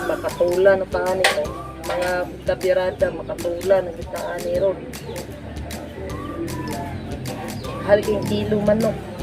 Makatula na taani ko. Mga kabirada, makatula na kita ani ron. Halking kilo manok.